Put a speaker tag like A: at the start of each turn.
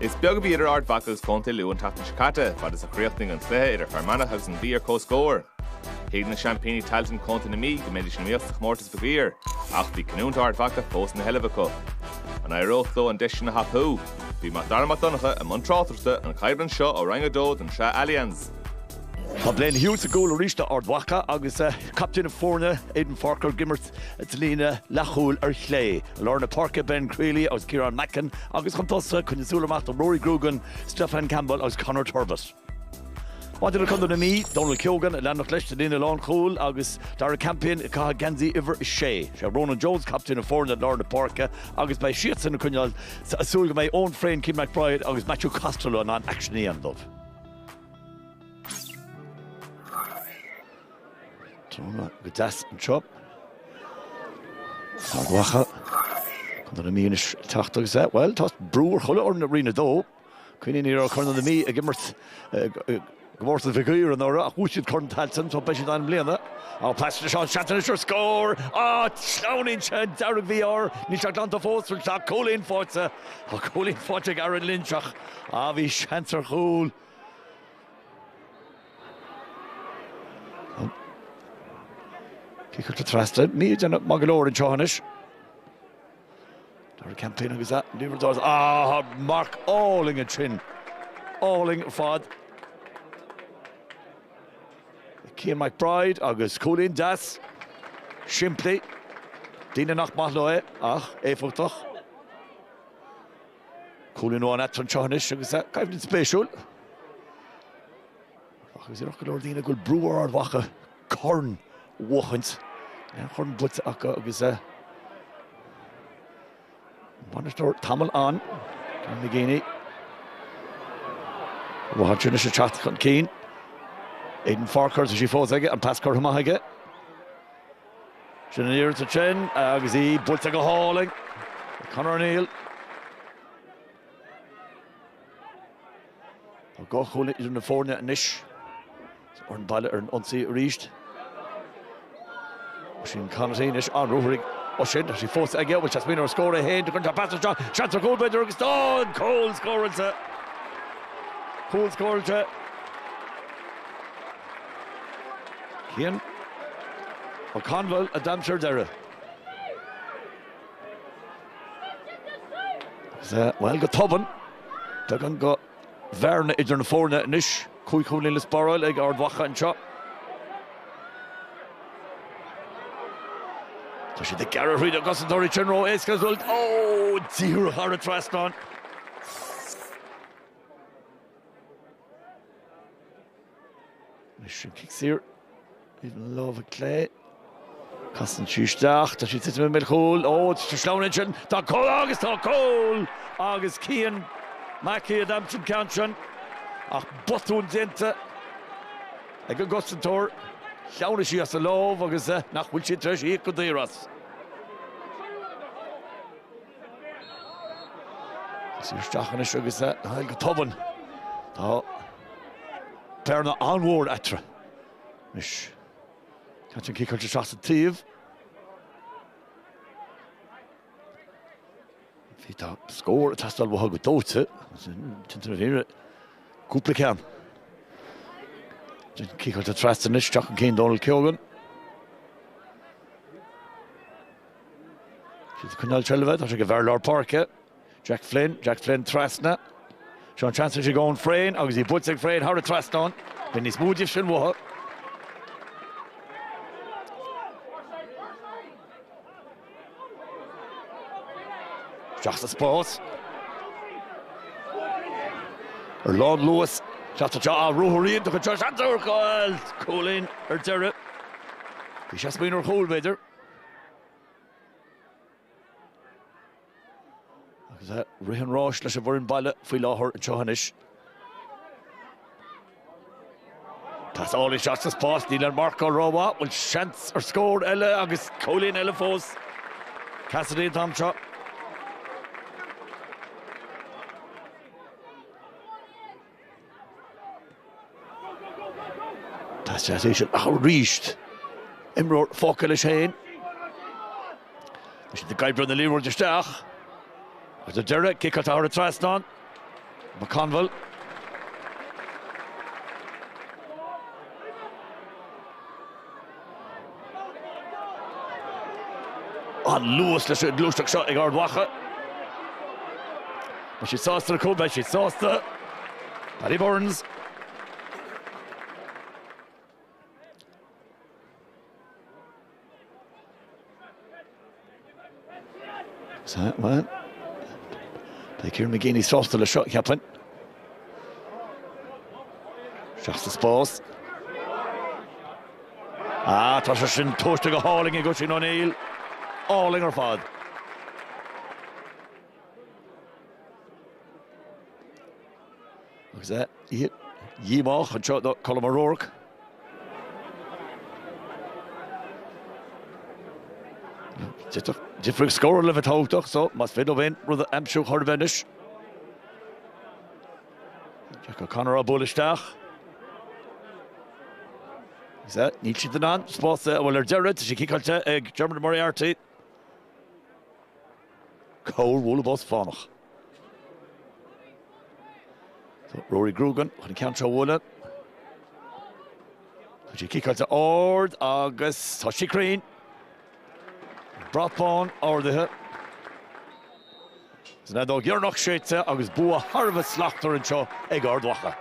A: Is beag a bhí idir Ard Mhacha agus Contae Lú an tseachtain seo caite, fad is a chríochnaigh an cluiche idir Fear Manach agus an Mhí ar comhscór. Thuig na seaimpíní Tailteann Contae na Mí go mbeidís in iomaíocht sa chomórtas Mhig Uidhir, ach bhí cinniúint Ard Mhacha fós ina sheilbh acu. An éireodh leo an deis sin a thapú? Bhí Mac Dara Mac Donncha i mbun tráchtaireachta an choimhlint seo ó Roinn 2 den tSraith Allianz.
B: Tá Blaine Hughes sa gcúl arís do Ard Mhacha agus captaen na foirne, Aidan Forker, ag imirt sa líne leathchúil ar chlé. I lár na páirce, Ben Crealey agus Ciarán Mackin agus chun tosaigh, coinnigh súil amach do Rory Grugan, Stefan Campbell agus Conor Turbitt. Maidir le Contae na Mí, Donal Keogan ag leanacht leis sa líne lánchúil agus Darragh Campion ag caitheamh geansaí uimhir 6. Sé Ronan Jones captaen na foirne i lár na páirce agus beidh siadsan ag coinneáil súil go mbeidh Eoin Frayne, Cian McBride agus Matthew Costello in ann aicsean a dhéanamh dóibh. Tráthnóna go deas anseo. Ard Mhacha. Contae na Mí anois ag teacht agus é, bhuel, tá brú ar chuile fhoireann i Roinn 2. Cuimhnigh ní raibh Corn na Mí ag imirt i gcomórtas Mhig Uidhir anuraidh ach bhuaigh siad Corn Tailteann so beidh siad ann i mbliana. Á, pas anseo, seans anois ar scór! Á, sleamhnaíonn sé an dearg-mhí-ádh air. Níl sé glanta fós, bhuel tá cúilín faighte. Tá cúilín faighte ag Aaron Lynch ach, á, bhí seans ar chúl. Ciceáilte trasna. Mí ag déanamh maith go leor anseo anois. Darragh Campion agus a liathróid ard. Ah, marc álainn ansin. Álainn ar fad. Cian McBride agus cúilín deas. Simplí. Daoine nach maith leo é, ach éifeachtach. Cúilín amháin eatarthu anseo anois agus coimhlint spéisiúil. Agus déarfadh go leor daoine go bhfuil brú ar Ard Mhacha corn a bhuachaint. Níl aon chorn buaite acu agus an bainisteoir tamall ann, John McGeeney. Mhaith anois ag teacht chun cinn. Aidan Forker, tá sí fós aige, an pas curtha amach aige. Sin an iarracht ansin agus í buailte go hálainn ag Conor O'Neill. Tá 2 chúilín idir na foirne anois. Foireann baile ar an ionsaí arís. Oisín Conaty anois an-ruathar ag Oisín. Tá sí fós aige. Bhfuil sé ag smaoineamh ar scór é féin? Tugann sé pas isteach. Seans ar chúl b'fhéidir agus tá an cúl scóráilte. Cúl scóráilte. Cian Ó Conbhail a d'aimsigh ar deireadh. Agus, bhuel, go tobann, beagán de bhearna idir na foirne anois. 5 chúilín le spáráil ag Ard Mhacha anseo. Tá siad ag gearradh thríd na cosantóirí sin ró-éasca agus bhfuil, ó, díreach thar an trasnán. Anois an cic saor taobh na láimhe clé. Casann sí isteach, tá sí ag titim i mbéal chúil. Ó, tá sleamhain ansin, tá cúl agus tá cúl! Agus Cian Mackey a d'aimsigh an ceann sin. Ach botún déanta ag an gcosantóir. Shleamhnaigh sí as a lámh agus nach bhfuil siad tar éis íoc go daor as. Cic saor isteach anois agus go tobann. Tá bearna an-mhór eatarthu anois. Tá an ciceáilte isteach sa taobh. Bhí tá scór ag teastáil uathu go dóite. Cúpla ceann. Ciceáilte trasna anois isteach chun cinn Donal Keogan. Siad ag coinneáil seilbhe, tá sé ag an bhfear lár páirce, Jack Flynn, Jack Flynn trasna. Seo an seans anois ag Eoin Frayne agus í buailte ag Frayne thar an trasnán. Beidh níos mó díobh sin uathu. Isteach sa spás. Ar lánluas. Teacht anseo, ah, ruathar iontach anseo, seans ar chúl! Cúilín ar deireadh. Bhí sé ag smaoineamh ar chúl, b'fhéidir. Agus rith an ráis leis an bhfoireann baile faoi láthair anseo anois. Pas álainn isteach sa spás, níl an marcáil rómhaith, bhfuil seans ar scór eile agus cúilín eile fós. Cassidy an t-am seo. Pas deas íseal ach arís imreoir fágtha leis féin. Tá siad ag oibriú na liathróide isteach. Agus ar deireadh, ciceáilte thar an trasnán. McConville. An-luas leis an ngluaiseacht seo ag Ard Mhacha. Beidh siad sásta le cúl, beidh siad sásta. Paddy Burns. Bhuel, beidh Kieran McGeeney sásta leis seo, cheapfainn. Isteach sa spás. Ah, tá sé sin tomhaiste go hálainn ag Oisín O'Neill. Álainn ar fad. Agus é díomách anseo do Colm O'Rourke. Difríocht scórála a bheith tábhachtach so más féidir leo aon rud a aimsiú chor ar bith anois. Jack O'Connor á bualadh isteach. Agus é, níl siad in ann spás a bhfuil ar deireadh, tá sé ciceáilte ag Dermot Moriarty. Corr-bhualadh bos fánach. Rory Grugan chun an ceann seo a bhualadh. Tá sé ciceáilte ard agus tá sé cruinn. Brat bán ardaithe. Is an fheadóg dheireanach séidte agus bua thar a bheith slachtmhar anseo ag Ard Mhacha.